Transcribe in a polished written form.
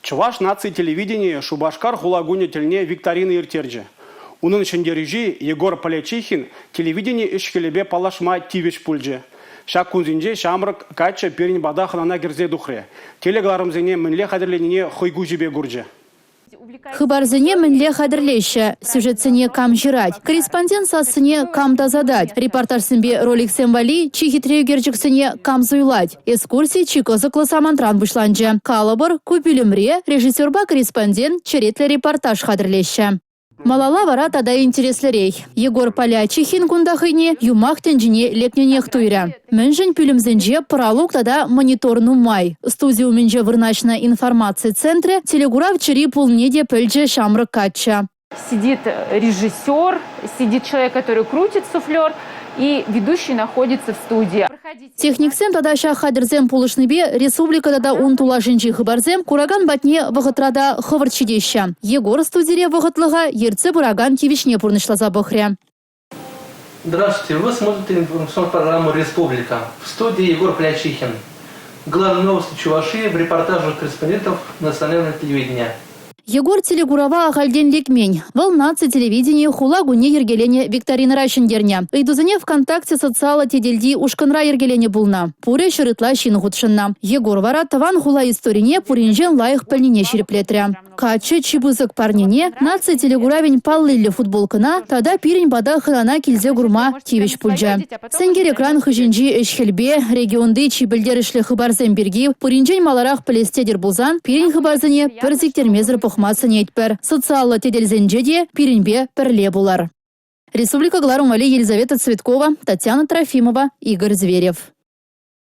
Чӑваш наци телевиденийӗ Шупашкар хула кунӗ тӗлне викторина ирттерчӗ. Унӑн ҫӗнтерӳҫи Егор Полячихин телевидени ӗҫ-хӗлӗпе паллашма тивӗҫ пулчӗ. Ҫак кунсенче ҫамрӑк каччӑ пирӗн пата хӑнана кӗрсе тухрӗ, телекӑларӑмсене мӗнле хатӗрленине хӑй куҫӗпе курчӗ. Хыпарсене мӗнле хатӗрлеҫҫӗ, сюжетсене кам ҫырать, корреспондент сассине кам тасатать, репортажсемпе роликсем валли чи хитре ӳкерчӗксене кам суйлать. Экскурси чи кӑсӑклӑ самантран пуҫланчӗ. Калӑпӑр, ку пӳлӗмре режиссерпа корреспондент черетлӗ репортаж хатӗрлеҫҫӗ. Малалла вара тата интереслӗрех. Егор Полячихин кунта хӑйне юмах тӗнчине лекнӗнех туйрӗ. Мӗншӗн пӳлӗмсенче пӑралук тата монитор нумай? Студи умӗнче вырнаҫнӑ информаци центрӗ телекурав чӗри пулнине те пӗлчӗ ҫамрӑк каччӑ. Сидит режиссер, сидит человек, который крутит суфлер, и ведущий находится в студии. Техниксем тата ҫак хатӗрсем пулӑшнипе республика тата ун тулашӗнчи хыпарсем куракан патне вӑхӑтра та хӑвӑрт ҫитеҫҫӗ. Егор студире вӑхӑтлӑха ертсе пыракан тивӗҫне пурнӑҫласа пӑхрӗ. Здравствуйте! Вы смотрите информационную программу «Республика». В студии Егор Плячихин. Главные новости Чувашии в репортажах корреспондентов национального телевидения. Егор телекурава ахальтен лекмен. Вӑл наци телевиденийӗ хула кунне йӗркеленӗ викторинӑра ҫӗнтернӗ. Ыйтусене ВКонтакте социаллӑ тетелти ушкӑнра йӗркеленӗ пулнӑ. Пурӗ ҫӗр ытла ҫын хутшӑннӑ. Егор вара тӑван хула историне пуринчен лайӑх пӗлнине ҫирӗплетрӗ. Каччӑ чи пысӑк парнене, наци телекуравӗн паллиллӗ футболкӑна тата пирӗн пата хӑнана килсе курма тивӗҫ пулчӗ. Сенкер экран хыҫӗнчи ӗҫ-хӗлпе регионти чи пӗлтерӗшлӗ хыпарсем пирки пуринчен маларах пӗлес тетӗр пулсан пирӗн хыпарсене пӗр сиктермесӗр пӑхма сӗнетпӗр. Социаллӑ тетелсенче те пирӗнпе пӗрле пулӑр. Республика кӑларӑм валли Елизавета Цветкова, Татьяна Трофимова, Игорь Зверев.